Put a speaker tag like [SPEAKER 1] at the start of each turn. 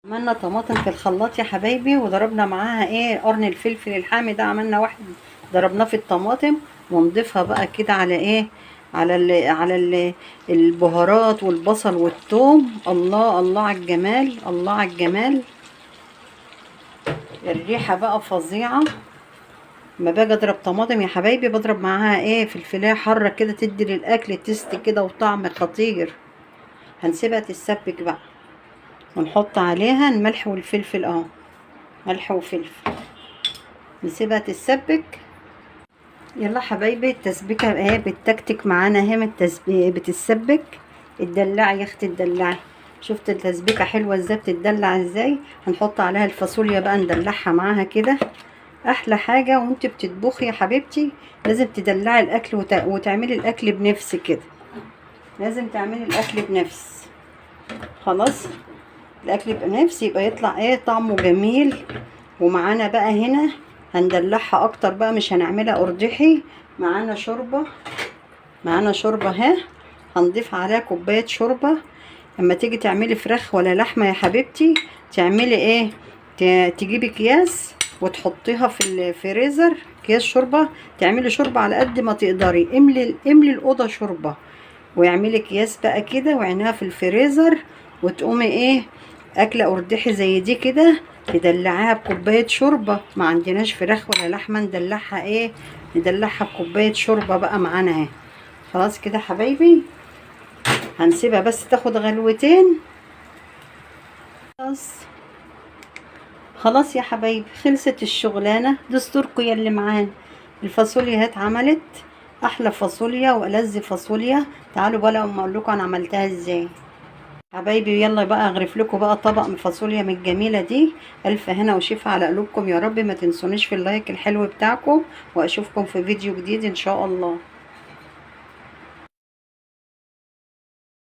[SPEAKER 1] عملنا طماطم في الخلاط يا حبايبي، وضربنا معاها ايه قرن الفلفل الحامي ده، عملنا واحد ضربناه في الطماطم، ونضيفها بقى كده على ايه، على البهارات والبصل والثوم. الله الله على الجمال، الله على الجمال. الريحة بقى فظيعة. ما باجي اضرب طماطم يا حبايبي بضرب معاها ايه فلفلايه حارة كده، تدي للاكل taste كده وطعم خطير. هنسيبها تتسبك بقى، ونحط عليها الملح والفلفل اهو، ملح وفلفل، نسيبها تتسبك. يلا حبايبي التسبيكه اهي بتكتك معانا اهي، بتتسبك. اتدلعي يا اختي اتدلعي. شفت التسبيكه حلوة ازاي، بتتدلع ازاي. هنحط عليها الفاصوليا بقى، ندلعها معاها كده. احلى حاجة وانت بتطبخي يا حبيبتي لازم تدلعي الاكل وتعملي الاكل بنفس كده، لازم تعملي الاكل بنفس. خلاص الاكل بنفس يبقى يطلع ايه طعمه جميل. ومعانا بقى هنا هندلعها اكتر بقى، مش هنعملها قردحي. معانا شوربة، معانا شوربة اهي، هنضيف عليها كوباية شوربة. اما تيجي تعملي فراخ ولا لحمه يا حبيبتي تعملي ايه، تجيبي اكياس وتحطيها في الفريزر، اكياس شوربة، تعملي شوربة على قد ما تقدري، املي الاوضة شوربة، واعملي اكياس بقى كده وعينيها في الفريزر، وتقومي ايه اكله قردحي زي دي كده تدلعيها بكوبايه شوربة. ما عندناش فراخ ولا لحمه ندلعها ايه، ندلعها بكوبايه شوربة بقى معانا اهي. خلاص كده حبايبي هنسيبها بس تاخد غلوتين. خلاص خلاص يا حبايبي خلصت الشغلانة. دستوركم يا اللي معانا. الفاصوليا اتعملت احلى فاصوليا والذ فاصوليا. تعالوا بقى لما اقول لكم انا عملتها ازاي حبايبي. يلا بقى اغرف لكم بقى طبق من فاصوليا من الجميلة دي. الف هنا وشفا على قلوبكم يا رب. ما تنسونيش في ال like الحلو بتاعكم، واشوفكم في فيديو جديد ان شاء الله.